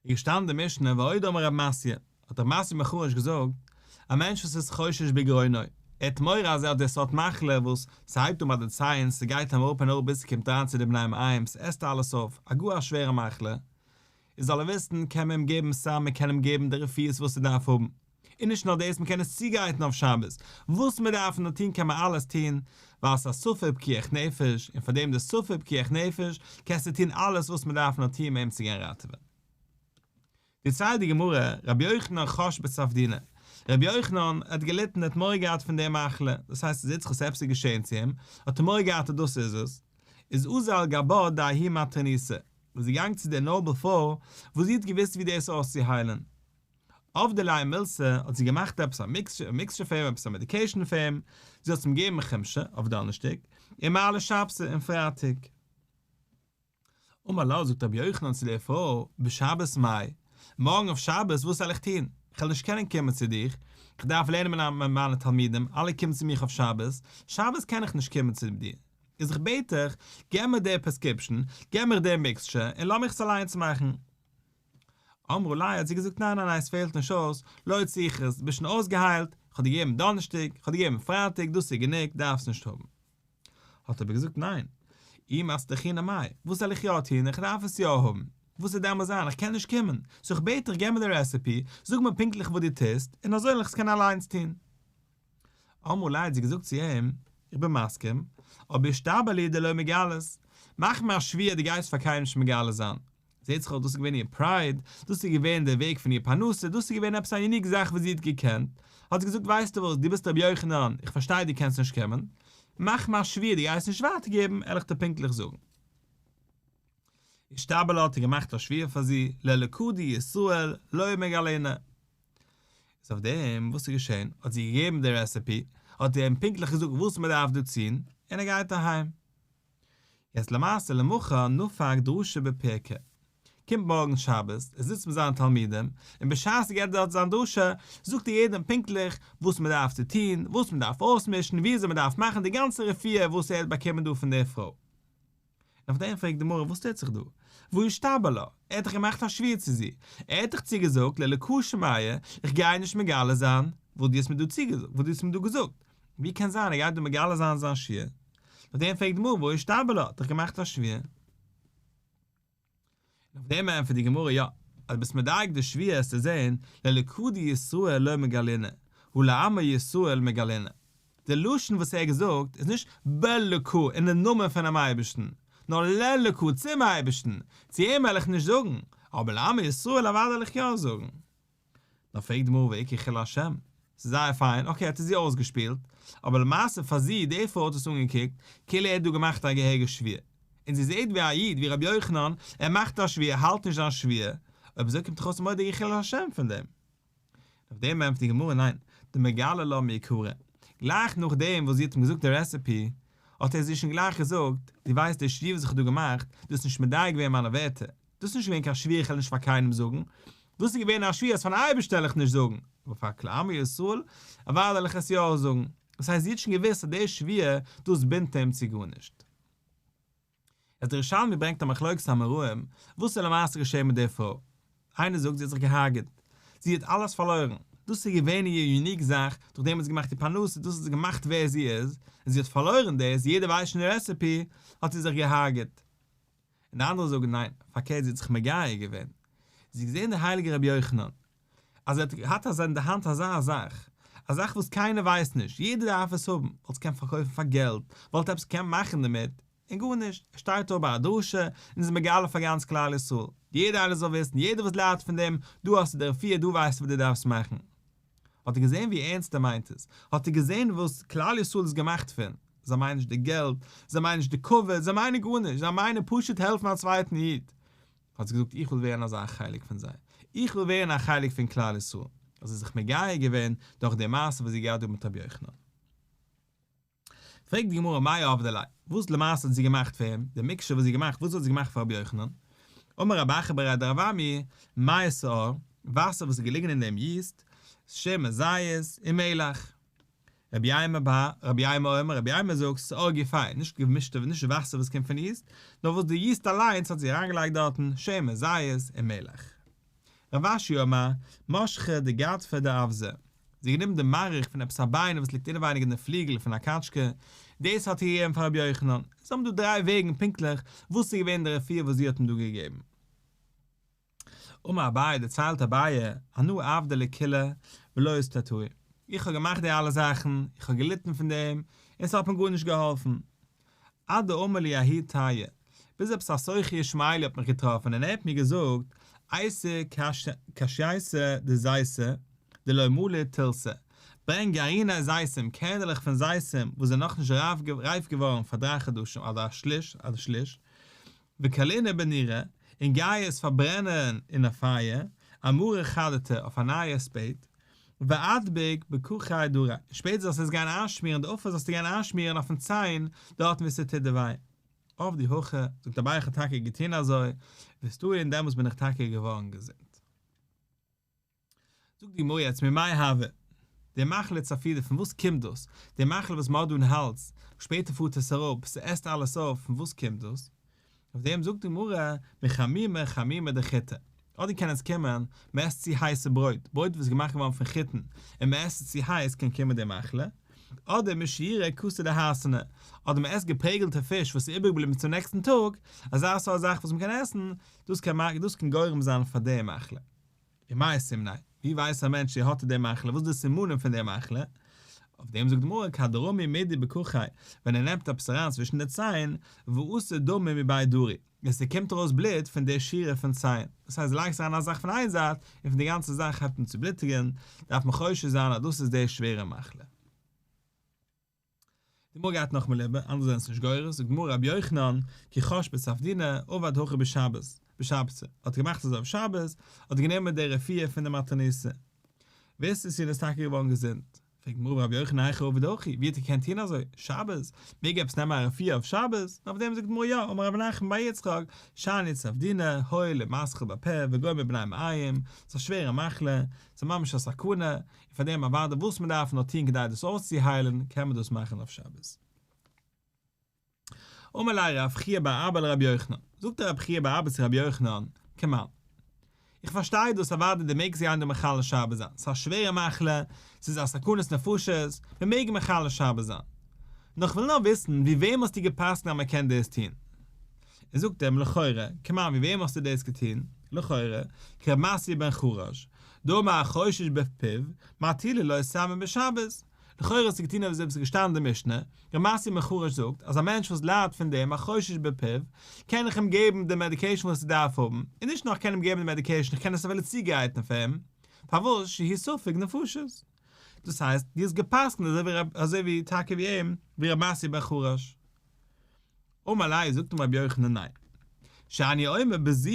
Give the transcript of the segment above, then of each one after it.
איז געשטאנען די משנה ועוד אמר רב מתיא, האט רב מתיא בן חרש געזאגט, א מענטש וואס איז חושש בגרונו, ער האט מורא אז ער האט די סארט מחלה וואס ס'הייבט אן ביי די ציין, ס'גייט אים אראפ און אראפ ביז ס'קומט אריין צו די בני מעיים, ס'עסט אלעס אויף, א גאר א שווערע מחלה, איז זאל ער וויסן קען מען אים געבן סם, מען קען אים געבן די רפואות וואס ער דארף האבן, און נישט נאר דאס מען קען עס צוגרייטן אויף שבת, וואס מען דארף נאר טון קען מען אלעס טון, ווייל עס איז א ספק פיקוח נפש, און פאר דעם די ספק פיקוח נפש קענסטו טון אלעס וואס מען דארף נאר טון אים צו גיין ראטעווען. דערציילט די גמרא, רבי יוחנן חש בצפדינא, רבי יוחנן האט געליטן ער האט מורא געהאט פון די מחלה, דאס הייסט עס זעט זיך אז עפעס איז געשען צו אים, האט ער מורא געהאט אז דאס איז עס, איז אזל גבה דההיא מטרוניתא, איז געגאנגען צו די noble פרוי וואס זי האט געוואוסט ווי דאס אויסצוהיילן. עבדה ליה מילתא האט זי געמאכט עפעס א mixture פאר אים, עפעס א medication פאר אים, זי האט עס אים געגעבן חומשא אויף דאנערשטאג, און מעלי שבתא אום פרייטאג. אמר לה, זאגט רבי יוחנן צו דער פרוי, בשבת מאי, מארגן אויף שבת וואס זאל איך טון? איך וועל נישט קענען קומען צו דיך, איך דארף לערנען מיט מיינע תלמידים, אלע קומען צו מיך אויף שבת, שבת קען איך נישט קומען צו דיר. איז איך בעט דיך, געב מיר די prescription, געב מיך די mixture, און לאז מיך עס אליינס מאכן. אמרה ליה האט זי געזאגט ניין ניין ניין עס פעלט נישט אויס, לא צריכת, ביסט שוין אויסגעהיילט, איך האב דיר געגעבן דאנערשטאג, איך האב דיר געגעבן פרייטאג, דאס איז גענוג, דארפסט נישט האבן. האט ער אבער געזאגט ניין, אי מצטרכינא מאי, וואס זאל איך יא טון, איך דארף עס יא האבן, וואס וועט דעמאלס זיין, איך קען נישט קומען, so איך בעט דיך געב מיר די recipe, זאג מיר פונקטליך וואס דו טוסט, און אזוי וועל איך עס קענען אליינס טון. אמרה ליה האט זי געזאגט צו אים, איך בין מסכים, אבער אישתבע לי דלא מגלית, מאך מיר א שבועה דו גייסט פאר קיינעם נישט מגלה זיין. זעט זיך אויס דאס איז געווען איר pride, דאס איז געווען דער וועג פון איר פרנסה, דאס איז געווען עפעס א unique זאך וואס זי האט געקענט, האט זי געזאגט ווייסטו וואס, דו ביסט רבי יוחנן, איך פארשטיי דו קענסט נישט קומען, מאך מיר א שבועה דו גייסט נישט ווייטער געבן, וועל איך דיר פונקטליך זאגן. אישתבע לה האט ער געמאכט א שבועה פאר זי, לאלקא דישראל לא מגלינא. איז אויף דעם וואס איז געשען, האט זי געגעבן די recipe, האט ער אים פונקטליך געזאגט וואס מען דארף דא טון, און ער גייט אהיים. יעצט למעשה למחר נפק דרשה בפירקא, קומט מארגן שבת, ער זיצט מיט זיינע תלמידים, און בשעת ער געבט דארט זיין דרשה, זאגט ער יעדעם פונקטליך וואס מען דארף צו טון, וואס מען דארף אויסמישן, ווי אזוי מען דארף מאכן די גאנצע רפואה וואס ער האט באקומען דא פון דער פרוי. און אויף דעם פרעגט די גמרא וואס טוט זיך דא? והא אישתבע לה? ער האט דאך געמאכט א שבועה צו זי, ער האט דאך צוגעזאגט לאלקא שמיא, איך גיי נישט מגלה זיין וואס דו האסט מיר דא צוגעזאגט, וואס דו האסט מיר דא געזאגט, ווי קען זיין ער גייט דא מגלה זיין זיין שבועה? אויף דעם פרעגט די גמרא והא אישתבע לה? האט דאך געמאכט א שבועה. און אויף דעם ענטפערט די גמרא יא, אז ביסט מדייק די שבועה עס צו זען, לאלקא דישראל לא מגלינא, הא לעמו ישראל מגלינא. די לשון וואס ער האט געזאגט איז נישט באלקא אין די נאמען פונעם אייבערשטן, נאר לאלקא צום אייבערשטן, צו אים וועל איך נישט זאגן, אבער לעמו ישראל אוודאי וועל איך יא זאגן. נאר פרעגט די גמרא והאיכא חילול השם, ס'איז זייער פיין, okay האט ער זי אויסגעשפילט, אבער למעשה פאר זי, די פרוי האט עס אנגעקוקט, כאילו ער האט דא געמאכט א געהעריגע שבועה, און זי זעט ווי א איד, ווי רבי יוחנן, ער מאכט א שבועה, האלט נישט זיין שבועה, אויב אזוי קומט דאך אויס א מורא'דיגע חילול השם פון דעם. אויף דעם ענטפערט די גמרא ניין, דמגלה לה מעיקרא, גלייך נאכדעם וואס זי האט אים געזאגט די recipe, האט ער זי שוין גלייך געזאגט, דו ווייסט די שבועה וואס איך האב דא געמאכט, דו האסט נישט מדייק געווען מיינע ווערטער, דאס איז נישט געווען קיין שבועה איך וועל נישט פאר קיינעם זאגן, דאס איז געווען א שבועה אז פארן אייבערשטן וועל איך נישט זאגן, אבער פאר כלל עמו ישראל אוודאי וועל איך עס יא זאגן, דאס הייסט זי האט שוין געוואוסט אז די שבועה דאס בינדט אים צו גארנישט. יעצט דער ירושלמי ברענגט א מחלוקת האמוראים, וואס איז למעשה געשען מיט די פרוי? איינער זאגט זי האט זיך געהארגעט, זי האט אלעס פארלוירן, דאס איז געווען איר unique זאך, דורך דעם האט זי געמאכט איר פרנסה, דאס האט זי געמאכט ווער זי איז, און זי האט פארלוירן דאס, יעדער ווייסט שוין די recipe, האט זי זיך געהארגעט. און די אנדערע זאגן ניין, פארקערט זי האט זיך מגייר געווען, זי האט געזען די הייליגע רבי יוחנן, אז ער האט געהאט אזא אין די האנט אזא זאך, א זאך וואס קיינער ווייסט נישט, יעדער דארף עס האבן, וואלט עס קענען פארקויפן פאר געלט, וואלט עפעס געקענט מאכן דערמיט, און גארנישט, ער שטייט אויף ביי א דרשה און איז מגלה פאר גאנץ כלל ישראל, יעדער איינער זאל וויסן, יעדער וואס ליידט פון דעם, דא האסטו די רפואה, דא ווייסטו וואס דו דארפסט מאכן. האט ער געזען ווי ערנסט ער מיינט עס, האט ער געזען וואס כלל ישראל איז געמאכט פון, זיי מיינען נישט די געלט, זיי מיינען נישט די כבוד, זיי מיינען גארנישט, זיי מיינען פשוט העלפן א צווייטן איד. האט זי געזאגט איך וויל ווערן אזא חלק פון זיי, איך וויל ווערן א חלק פון כלל ישראל, האט זי זיך מגייר געווען דורך די מעשה וואס זי האט געהאט דא מיט רבי יוחנן. פרעגט די גמרא מאי עבדה ליה, וואס למעשה האט זי געמאכט פאר אים, די mixture וואס זי האט געמאכט, וואס האט זי געמאכט פאר רבי יוחנן? אמר רב אחא בריה דרב אמי, מי שאור, וואסער וואס איז געליגן אין דעם yeast, שמן זית, און מלח. רבי יימר בר רבי יימר אומר, רבי יימר זאגט, שאור גופיה, נישט געמישטע, נישט וואסער וואס קומט פון yeast, נאר וואס די yeast אליינס האט זי אריינגעלייגט דארטן, שמן זית, און מלח. רב אשי אמר, משכא דגדפא דאווזא, זי האט גענומען די מארך פון עפעס א ביין וואס ליגט אינעווייניג אין די פליגל פון א קאטשקע, דאס האט איר געגעבן פאר רבי יוחנן. אונז האבן דא דריי וועגן פונקטליך וואס איז געווען די רפואה וואס זי האט אים דא געגעבן. אמר אביי, דערציילט אביי, אנא עבדי לקולא ולא אסתייעתאי, איך האב געמאכט די אלע זאכן, איך האב געליטן פון דעם, און ס'האט מיר גארנישט געהאלפן. עד דאמר לי ההוא טייעא, ביז עפעס א סוחר ישמעאלי האט מיך געטראפן און ער האט מיר געזאגט, אייתי קשייתא דזיתא דלא מלי תילתא, ברענג גרעיני זיתים, קערנעלעך פון זיתים וואס זענען נאכנישט רייף געווארן פאר דריי חדשים אדער א שליש, אדער שליש, וקלינהו בנורא, און גיי עס פארברענען אין א פייער, אמרי חדתא אויף א נייע הספד, ואדביק בכוכי דרי, און שפעטער זאלסטו עס גיין איינשמירן, די אפר זאלסטו גיין איינשמירן אויפן ציין דארטן וואו ס'טוט דיר וויי. עבדי הכי, זאגט אביי איך האב טאקע געטון אזוי, ואסתייעא און דעמאלטס בין איך טאקע געווארן געזונט. זאגט די גמרא יעצט ממאי הוי, די מחלה צפרדע פון וואס קומט דאס? די מחלה וואס מ'האט דא אין האלז, שפעטער פארט עס אראפ, ס'עסט אלעס אויף, פון וואס קומט דאס? אויף דעם זאגט די גמרא, מחמימא חמימא דחיטי, אדער קען עס קומען, מ'עסט צו הייסע ברויט, ברויט וואס איז געמאכט געווארן פון חיטן, און מ'עסט עס צו הייס קען קומען די מחלה, אדער משיורי כסא דהרסנא, אדער מ'עסט געפרעגלטע פיש וואס איז איבערגעבליבן צום נעקסטן טאג, אזא סארט זאך וואס מ'קען עסן, דאס קען גורם זיין פאר די מחלה. ומאי סימניה, ווי ווייסט א מענטש צו האט ער די מחלה, וואס איז די סימנים פון די מחלה? אויף דעם זאגט די גמרא כד רמי מידי בכוכיה, ווען ער נעמט עפעס אריין צווישן די ציין, ואתי דמא מבי דרי, און ס'קומט ארויס בלוט פון די שורה פון ציין, דאס הייסט דו לייגסט אריין א זאך פון איין זייט, און פון די גאנצע זאך הייבט אן צו בלוטיגען, דארף מען חושש זיין אז דאס איז די שווערע מחלה. די גמרא גייט נאכמאל איבער, אנדערע זענען עס נישט גורס, זאגט די גמרא רבי יוחנן, כי חש בצפדינא, עבד הכי בשבת, בשבתא, האט געמאכט אזוי אויף שבת, האט גענומען די רפואה פון די מטרוניתא. ואיתסי און איז טאקע געווארן געזונט. פרעגט די גמרא רבי יוחנן היכי עביד הכי, ווי האט ער געקענט טון אזוי, שבת, מעג ער עפעס נעמען א רפואה אויף שבת? און אויף דעם זאגט די גמרא יא, אמר רב נחמן בר יצחק, שאני צפדינא, הואיל ומתחיל בפה וגומר בני מעיים, ס'איז א שווערע מחלה, ס'איז ממש א סכנה, און פאר דעם אוודאי וואס מען דארף נאר טון כדי דאס אויסצוהיילן, קען מען דאס מאכן אויף שבת. אמר ליה רב חייא בר אבא לרבי יוחנן, זאגט רב חייא בר אבא צו רבי יוחנן, כמאן. איך פארשטיי דאס אוודאי דו מעגסט גיין דא מחלל שבת זיין, ס'איז א שווערע מחלה, ס'איז א סכנת נפשות, מען מעג מחלל שבת זיין. נאר כ'וויל נאר וויסן, ווי וועם האסטו גע'פסק'נט אז מען קען דאס טון? און זאגט אים, לכאורה, כמאן ווי וועם האסטו דאס געטון? לכאורה, כר' מתיא בן חרש, דאמר החושש בפיו, מטילין לו סמין בשבת. לכאורה האסטו געטון אזוי ווי ס'איז געשטאנען אין די משנה, ר' מתיא בן חרש זאגט אז א מענטש וואס ליידט פון דעם החושש בפיו, קען איך אים געבן די medication וואס ער דארף האבן, און נישט נאר איך קען אים געבן די medication, איך קען עס אפילו צוגרייטן פאר אים, פארוואס שהוא ספק נפשות. דאס הייסט, דו האסט גע'פסק'נט אזוי ווי טאקע ווי אים, ווי ר' מתיא בן חרש. אמר ליה זאגט אים רבי יוחנן ניין, שאני אומר בזו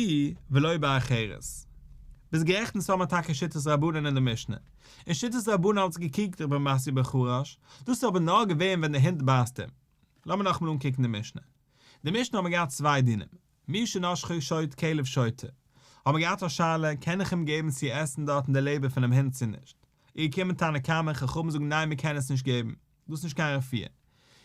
ולא באחרת. ביסט גערעכט אונז האמער טאקע שיטת רבנן אין די משנה, און שיטת רבנן האט זיך געקריגט רבי מתיא בן חרש, דאס איז אבער נאר געווען ווען די הונט בייסט אים. לאמיר נאכאמאל אנקוקן די משנה. די משנה האמער געהאט צוויי דינים, מי שנשכו שוט כלב שוטה, האמער געהאט א שאלה קען איך אים געבן צו עסן דארטן די לעבער פונעם הונט צו נישט, איז געקומען תנא קמא חכמים זאגן ניין מ'קען עס נישט געבן, דאס איז נישט קיין רפואה.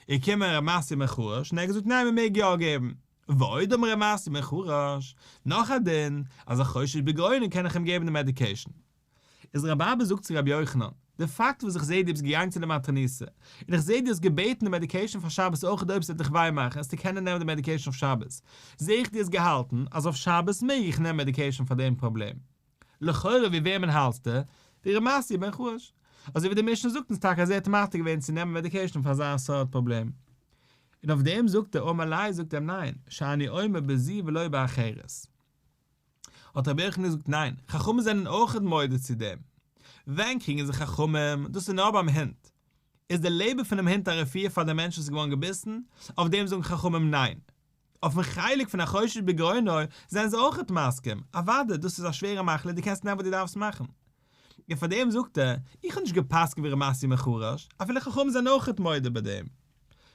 איז געקומען ר' מתיא בן חרש און ער האט געזאגט ניין מען מעג יא געבן. ועוד אמר ר' מתיא בן חרש, נאך א דין, אז החושש בגרונו קען איך אים געבן די medication. איז רבי אבא זאגט צו רבי יוחנן, די פאקט וואס איך זעה דו ביסט געגאנגען צו די מטרוניתא, און איך זעה דו האסט געבעטן די medication פאר שבת אויך אויב ס'וועט דיך וויי מאכן עסטו קענען נעמען די medication אויף שבת, זעה איך דו האסט געהאלטן אז אויף שבת מעג איך נעמען medication פאר דעם פראבלעם. לכאורה ווי וועמען האלטסטו? ווי ר' מתיא בן חרש. אזוי ווי די משנה זאגט אונז טאקע אז ער האט מתיר געווען צו נעמען medication פאר אזא סארט פראבלעם. און אויף דעם זאגט ער אמר ליה זאגט ער אים ניין, שאני אומר בזו ולא באחרת. האט רבי יוחנן געזאגט ניין, חכמים זענען אויכעט מודה צו דעם. ווען קריגן זיך חכמים? דאס איז נאר ביים הונט. איז די לעבער פונעם הונט א רפואה פאר דעם מענטש וואס איז געווארן געביסן? אויף דעם זאגן חכמים ניין. אויפן חלק פון החושש בגרונו זענען זיי אויכעט מסכים, אוודאי דאס איז א שווערע מחלה דו קענסט נעמען וואס דו דארפסט מאכן. און פאר דעם זאגט ער, איך האב נישט גע'פסק'נט ווי ר' מתיא בן חרש, אפילו חכמים זענען אויכעט מודה ביי דעם.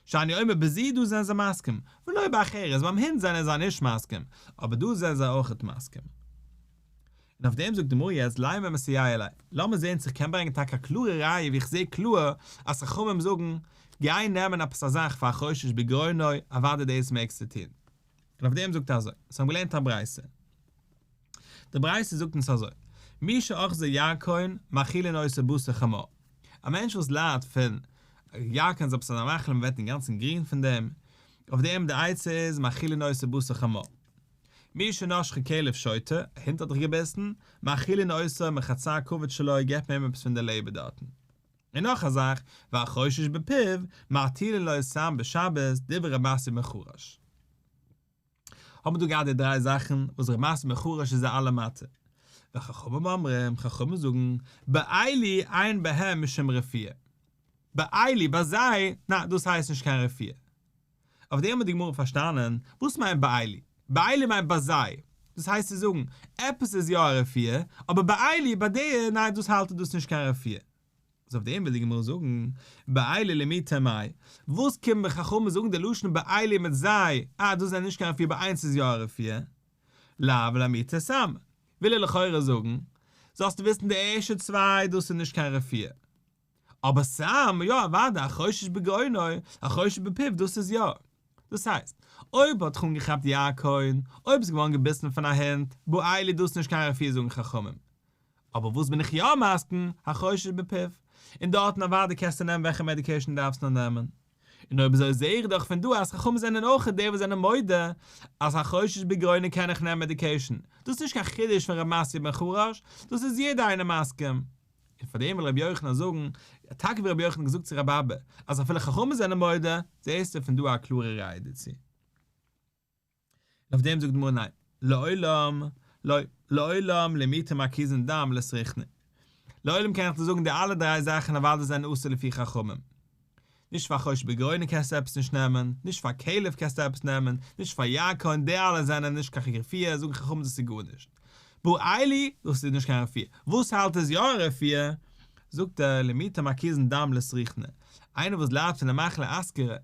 שאני אומר בזו דא זענען זיי מסכים, ולא באחרת, ביים הונט זענען זיי נישט מסכים, אבער דא זענען זיי אויכעט מסכים. און אויף דעם זאגט די גמרא יעצט לימא מסייע ליה, לאמיר זען צו איך קען ברענגען טאקע א קלארע ראיה ווי איך זע קלאר אז חכמים זאגן, גיי נעמען עפעס א זאך פאר החושש בגרונו, אוודאי דאס מעגסטו טון. און אויף דעם זאגט ער אזוי, אונז האבן געלערנט א ברייתא. די ברייתא זאגט אונז אזוי. מי שאחזו ירקון, מאכילין אותו בשר חמור. א מענטש וואס ליידט פון ירקון איז עפעס אזא מחלה מען ווערט אינגאנצן גרין פון דעם, אויף דעם די עצה איז מאכילין אותו בשר חמור. מי שנשכו כלב שוטה, א הונט האט דיך געביסן, מאכילין אותו מחצה הכבד שלו געבט מען אים עפעס פון די לעבער דארטן. און נאך א זאך, והחושש בפיו, מטילין לו סם בשבת, דברי ר' מתיא בן חרש. האבן מיר דא געהאט די דריי זאכן וואס ר' מתיא בן חרש איז זיי אלע מתיר. וחכמים אומרים, חכמים זאגן, באלו אין בהם משום רפואה. באלו, ביי זיי, ניין, דאס הייסט נישט קיין רפואה. אויף דעם האט די גמרא פארשטאנען, וואס מיינט באלו? באלו מיינט ביי זיי. דאס הייסט צו זאגן, עפעס איז יא א רפואה, אבער באלו, ביי די, ניין, דאס האלט ער דאס נישט קיין רפואה. איז אויף דעם וויל די גמרא זאגן, באלו למעוטי מאי, וואס קומט די חכמים זאגן די לשון באלו מיט זיי, אה דאס זענען נישט קיין רפואה ביי איינס איז יא א רפואה, לאו למעוטי סם, וויל ער לכאורה זאגן, זאלסטו וויסן די ערשטע צוויי דאס איז נישט קיין רפואה, אבער סם, יא אוודאי, החושש בגרונו, החושש בפיו דאס איז יא. דאס הייסט, אויב האט דיך אנגעכאפט ירקון, אויב ביסט געווארן געביסן פון א הונט, באלו דאס נישט קיין רפואה זאגן חכמים. אבער וואס בין איך יא מסכים, החושש בפיו. און דארטן אוודאי קענסטו נעמען וועלכע מעדיקעישן דו דארפסט נאר נעמען. און אויב אזוי זעה איך דאך פון דא אז חכמים זענען אויך די וואס זענען מודה אז החושש בגרונו קען איך נעמען מעדיקעישן. דאס איז נישט קיין חידוש פון ר' מתיא בן חרש, דאס איז יעדער איינער מסכים. און פאר דעם וויל רבי יוחנן זאגן, טאקע ווי רבי יוחנן האט געזאגט צו רבי אבא, אז אפילו חכמים זענען מודה, זעסטו פון דא א קלארע ראיה דערצו. און אויף דעם זאגט די גמרא ניין, לעולם לא, לעולם למעוטי מקיזין דם לסריכני. לעולם קען איך דיר זאגן די אלע דריי זאכן אוודאי זענען אסור לפי חכמים. נישט פאר חושש בגרונו קענסטו עפעס נישט נעמען, נישט פאר כלב קענסטו עפעס נעמען, נישט פאר ירקון, די אלע זענען נישט קיין רפואה, זאגן חכמים דאס איז גארנישט. באלו, דאס איז נישט קיין רפואה. וואס האלט איז יא א רפואה? זאגט ער, למעוטי מקיזין דם לסריכני, איינער וואס ליידט פון די מחלה אסכרה,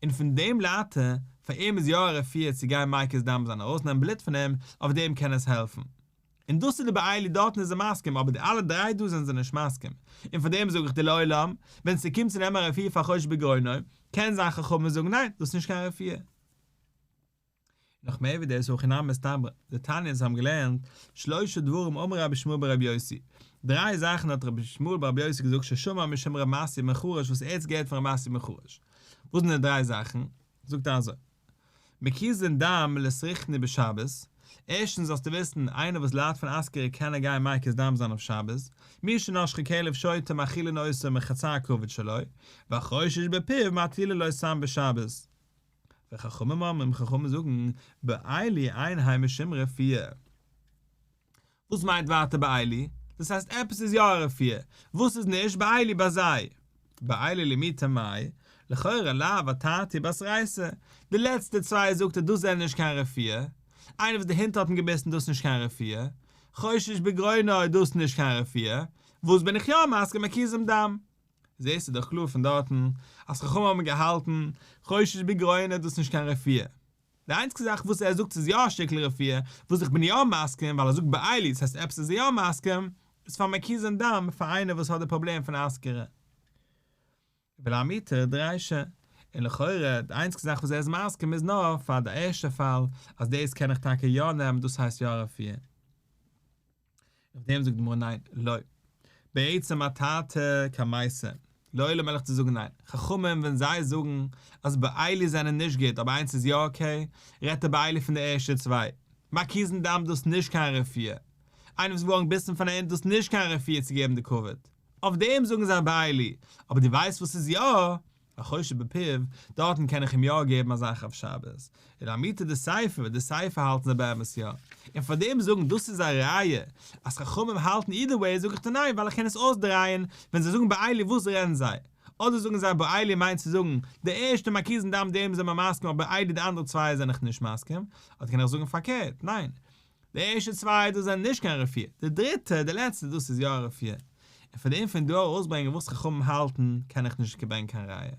און פון דעם ליידט ער, פאר אים איז יא א רפואה צו גיין מקיז דם זיין ארויסנעמען בלוט פון אים, אויף דעם קען עס העלפן. און דאס איז די באלו דארטן איז ער מסכים אבער די אלע דריי דא זענען זיי נישט מסכים און פאר דעם זאג איך דיר לעולם ווען ס'קומט צו נעמען א רפואה פאר חושש בגרונו קען זיין חכמים זאגן ניין דאס איז נישט קיין רפואה. נאך מער ווי דאס הכי נמי מסתברא דתניא אונז האבן געלערנט שלשה דברים אמר רבי ישמעאל ברבי יוסי דריי זאכן האט רבי ישמעאל ברבי יוסי געזאגט ששמע משום רבי מתיא בן חרש וואס ער האט עס געהערט פון רבי מתיא בן חרש וואס זענען די דריי זאכן זאגט ער אזוי מקיזין דם לסריכני בשבת, ערשטנס זאלסטו וויסן, איינער וואס ליידט פון אסכרה קען ער גיין מקיז דם זיין אויף שבת, מי שנשכו כלב שוטה מאכילין אותו מחצר הכבד שלו, והחושש בפיו מטילין לו סם בשבת. וחכמים אומרים, חכמים זאגן, באלו אין הן משום רפואה. וואס מיינט ווייטער באלו? דאס הייסט עפעס איז יא א רפואה, וואס איז נישט באלו ביי זיי? באלו למעוטי מאי, לכאורה לאו אתרתי בתרייתא, די לעצטע צוויי זאגט ער דאס זענען נישט קיין רפואה, איינער וואס די הונט האט אים געביסן דאס איז נישט קיין רפואה, חושש בגרונו דאס איז נישט קיין רפואה, וואס בין איך יא מסכים מקיזין דם? זעסטו דאך קלאר פון דארטן אז חכמים האבן געהאלטן חושש בגרונו דאס איז נישט קיין רפואה. די איינציגסטע זאך וואס ער זאגט ס'איז יא א שטיקל רפואה, וואס איך בין יא מסכים ווייל ער זאגט באלו, ס'הייסט עפעס איז ער יא מסכים, איז פאר מקיזין דם פאר איינער וואס האט די פראבלעם פון אסכרה. ולמעוטי דרישא, און לכאורה די איינציגסטע זאך וואס ער איז מסכים איז נאר פאר די ערשטע פאל אז דאס קען איך טאקע יא נעמען דאס הייסט יא רפואה. אויף דעם זאגט די גמרא ניין, לא. בעצם אתרתי קמייתא, לעולם וועל איך דיר זאגן ניין. חכמים ווען זיי זאגן אז באלו זענען נישט גוט אבער איינס איז יא okay, רעדט ער באלו פון די ערשטע צוויי. מקיזין דם דאס נישט קיין רפואה. איינער וואס איז געווארן געביסן פון א הונט דאס נישט קיין רפואה צו געבן די כבד. אויף דעם זאגן זיי באלו. אבער דו ווייסט וואס איז יא? החושש בפיו, דארטן קען איך אים יא געבן א זאך אויף שבת. ולמעוטי דסיפא, די סיפא האלטן זיי באמת יא. און פאר דעם זאגן דאס איז א ראיה אז חכמים האלטן either way זאג איך דיר ניין ווייל איך קען עס אויסדרייען, ווען זיי זאגן באלו וואס רעדן זיי? אדער זאגן זיי באלו מיינט צו זאגן די ערשטע מקיזין דם דעם זענען מיר מסכים אבער באלו די אנדערע צוויי זענען איך נישט מסכים, אדער קען איך זאגן פארקערט ניין די ערשטע צוויי דאס זענען נישט קיין רפואה, די דריטע, די לעצטע, דאס איז יא א רפואה. און פון דעם פון דא ארויסברענגען וואס חכמים האלטן קען איך נישט ברענגען קיין ראיה.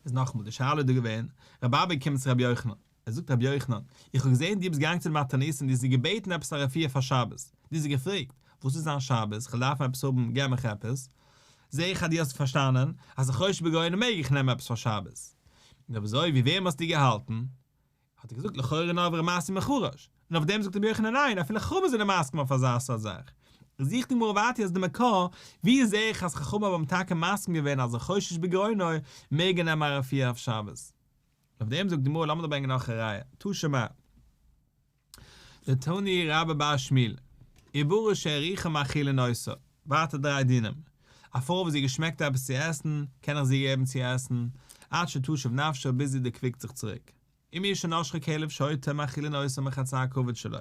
איז נאכאמאל די שאלה דא געווען, רבי אבא קומט צו רבי יוחנן, ער זאגט רבי יוחנן, איך האב געזען דו ביסט געגאנגען צו די מטרוניתא און דו האסט זי געבעטן עפעס א רפואה פאר שבת, דו האסט זי געפרעגט, וואס איז זיין שבת, איך וועל דארפן עפעס האבן, געב מיך עפעס. זע איך אז דו האסט פארשטאנען אז החושש בגרונו מעג איך נעמען עפעס פאר שבת. און אויב אזוי ווי וועם האסטו געהאלטן? האט ער געזאגט לכאורה נאר ווי ר' מתיא בן חרש. און אויף דעם זאגט רבי יוחנן ניין, אפילו חכמים זענען מסכים אויף אזא סארט זאך. זוכט די גמרא ווייטער יעצט די מקור, ווי זעה איך אז חכמים האבן טאקע מסכים געווען אז החושש בגרונו מעג ער נעמען א רפואה אויף שבת. אויף דעם זאגט די גמרא לאמיר דא ברענגען נאך א ראיה, תא שמע. דתני רבה בר שמואל, עוברה שהריחה מאכילין אותה, ווייטער דריי דינים, א פרוי וואס זי געשמעקט עפעס צו עסן, קען איך זי געבן צו עסן, עד שתשוב נפשה ביז זי דערקוויקט זיך צוריק. ומי שנשכה כלב שוטה מאכילין אותו מחצר הכבוד שלו,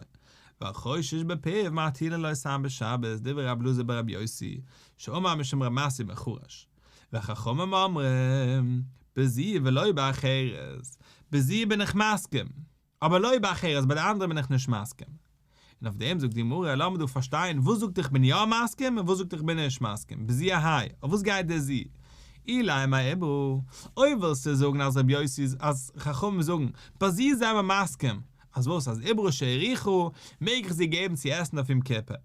והחושש בפיו מטילין לו סם בשבת, דברי רבי אלעזר ברבי יוסי, שאמר משום רבי מתיא בן חרש. וחכמים אומרים, בזו ולא באחרת, בזו בין איך מסכים, אבער לא באחרת, ביי די אנדערע בין איך נישט מסכים. און אויף דעם זאגט די גמרא, לאמיר דא פארשטיין, וואס זאגט איך בין יא מסכים און וואס זאגט איך בין נישט מסכים, בזו אהייא, אויף וואס גייט דער זו? אילימא אעוברה, אויב ווילסטו זאגן אז רבי יוסי אז חכמים זאגן, בזו זענען מיר מסכים, אז וואס אז עוברה שהריחה, מעג איך זי געבן צו עסן אויף יום כיפור.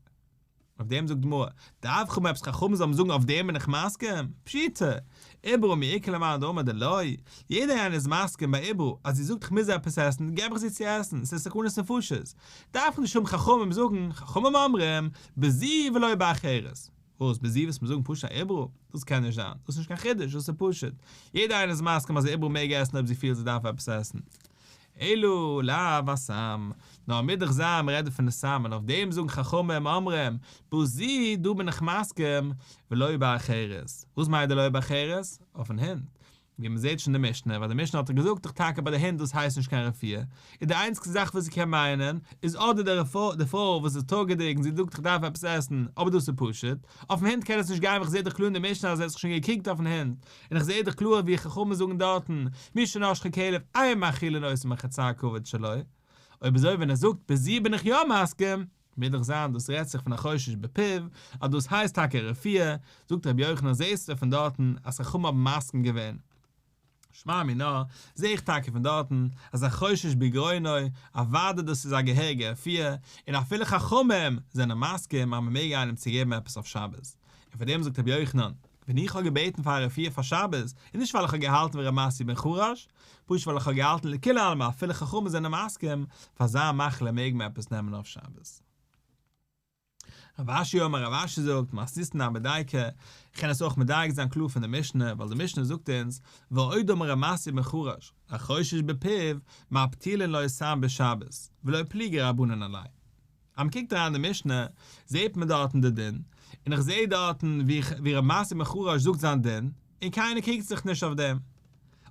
אויף דעם זאגט די גמרא, דארף איך האבן עפעס חכמים זאלן זאגן אויף דעם בין איך מסכים? פשיטא, עוברה מי איכא למאן דאמר דלא, יעדער איינער איז מסכים ביי עוברה אז זי זאגט איך מוז עפעס עסן געב איך זי צו עסן, ס'איז סכנת נפשות, דארף איך נישט האבן חכמים זאגן, חכמים אומרים, בזו ולא באחרת. וואס בזו וועסט מיר זאגן פשוט א עוברה? דאס קען נישט זיין, דאס איז נישט קיין חידוש, דאס איז פשוט, יעדער איינער איז מסכים אז א עוברה מעג עסן אויב זי פילט זי דארף עפעס עסן. אלא לאו אסם, נאר מוז דאך זיין מ'רעדט דא פון די סם און אויף דעם זאגן חכמים אומרים בזו דא בין איך מסכים ולא באחרת, וואס מיינט די לא באחרת? אויפן הונט, ווי מ'זעט שוין די משנה, ווייל די משנה האט דאך געזאגט דאך טאקע ביי די הונט דאס הייסט נישט קיין רפואה, איז די איינציגסטע זאך וואס ס'קען מיינען איז אדער די פרוי וואס איז טראגעדיג און זי זאגט איך דארף עפעס עסן, אבער דאס איז פשוט, אויפן הונט קען עס נישט גיין ווייל כ'זע דאך קלאר אין די משנה אז ער האט זיך שוין געקריגט אויפן הונט, און איך זעה דאך קלאר ווי חכמים זאגן דארטן, מי שנשכה כלב אין מאכילין אותו מחצר הכבוד שלו, אויב אזוי ווען ער זאגט בזו בין איך יא מסכים, מוז דאך זיין דאס רעדט זיך פון א חושש בפיו, אז דאס הייסט טאקע רפואה, זאגט רבי יוחנן זעסטו פון דארטן אז חכמים האבן מסכים געווען, שמע מינה, זעה איך טאקע פון דארטן אז א חושש בגרונו, אוודאי דאס איז א געהעריגע רפואה, און אפילו חכמים זענען מסכים אז מען מעג איינעם צו געבן עפעס אויף שבת, און פאר דעם זאגט רבי יוחנן, ווען איך האב געבעטן פאר א רפואה פאר שבת, איז נישט ווייל איך האב געהאלטן ווי ר' מתיא בן חרש, פשוט ווייל איך האב געהאלטן לכולי עלמא אפילו חכמים זענען מסכים, פאר אזא מחלה מעג מען עפעס נעמען אויף שבת. רב אשי אמר רב אשי זאגט, מתניתין נמי דייקא, איך קען עס אויך מדייק זיין קלאר פון די משנה, ווייל די משנה זאגט אונז, ועוד אמר ר' מתיא בן חרש, החושש בפיו, מבטילין לו סם בשבת, ולא פליגי רבנן עליה. אז מען קוקט אריין אין די משנה, זעט מען דארטן די דין, און איך זע דארטן ווי ר' מתיא בן חרש זאגט זיין דין, און קיינער קריגט זיך נישט אויף דעם.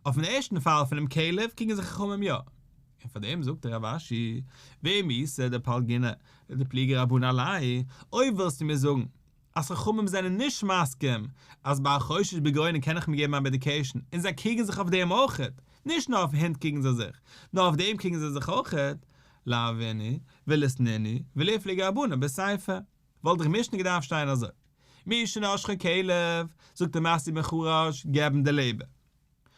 אויפן ערשטן פאל פונעם כלב קריגן זיך חכמים יא. און פאר דעם זאגט רב אשי, ואם איתא דפלגינן דפליגי רבנן עליה, אויב ווילסטו מיר זאגן אז חכמים זענען נישט מסכים אז ביי א חושש בגרונו קען איך אים געבן א מעדיקעישן און זיי קריגן זיך אויף דעם אויכעט, נישט נאר אויפן הונט קריגן זיי זיך, נאר אויף דעם קריגן זיי זיך אויכעט, לאו אינהו, וליתנינהו, וליפלגו רבנן בסיפא. וואלט דאך משנה געדארפט שטיין אזוי, מי שנשכו כלב, זאגט ר' מתיא בן חרש, געבן די לעבער.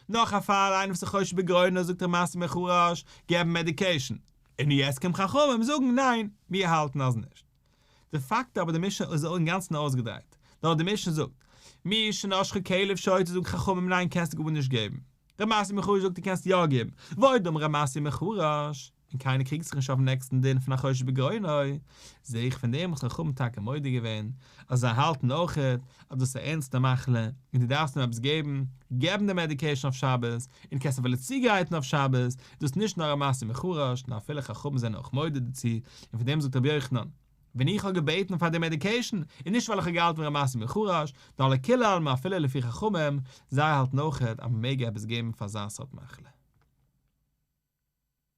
נאך א פאל, איינער וואס איז חושש בגרונו, זאגט ר' מתיא בן חרש, געבן מעדיקעישן. און יעצט קומט חכמים זאגן ניין, מיר האלטן אז נישט. די פאקט אבער די משנה איז אינגאנצן אויסגעדרייט, נאר די משנה זאגט, מי שנשכו כלב שוטה זאגן חכמים ניין קענסטו גארנישט געבן, ר' מתיא בן חרש זאגט דו קענסט יא געבן, ועוד אמר ר' מתיא בן חרש, און קיינער קריגט זיך נישט אויפן נעקסטן דין פון החושש בגרונו, זעה איך פון דעם וואס חכמים טאקע מודה געווען אז זיי האלטן אויכעט אז דאס איז א ערנסטע מחלה און דו דארפסט אים עפעס געבן, געבן די מעדיקעישן אויף שבת, און קענסט אפילו צוגרייטן אויף שבת, דאס איז נישט נאר ר' מתיא בן חרש, נאר אפילו חכמים זענען אויך מודה דערצו, און פון דעם זאגט רבי יוחנן, ווען איך האב געבעטן פאר די מעדיקעישן, איז נישט ווייל איך האב געהאלטן ר' מתיא בן חרש, נאר לכולי עלמא אפילו לפי חכמים, זיי האלטן אויכעט אז מען מעג עפעס געבן פאר אזא סארט מחלה.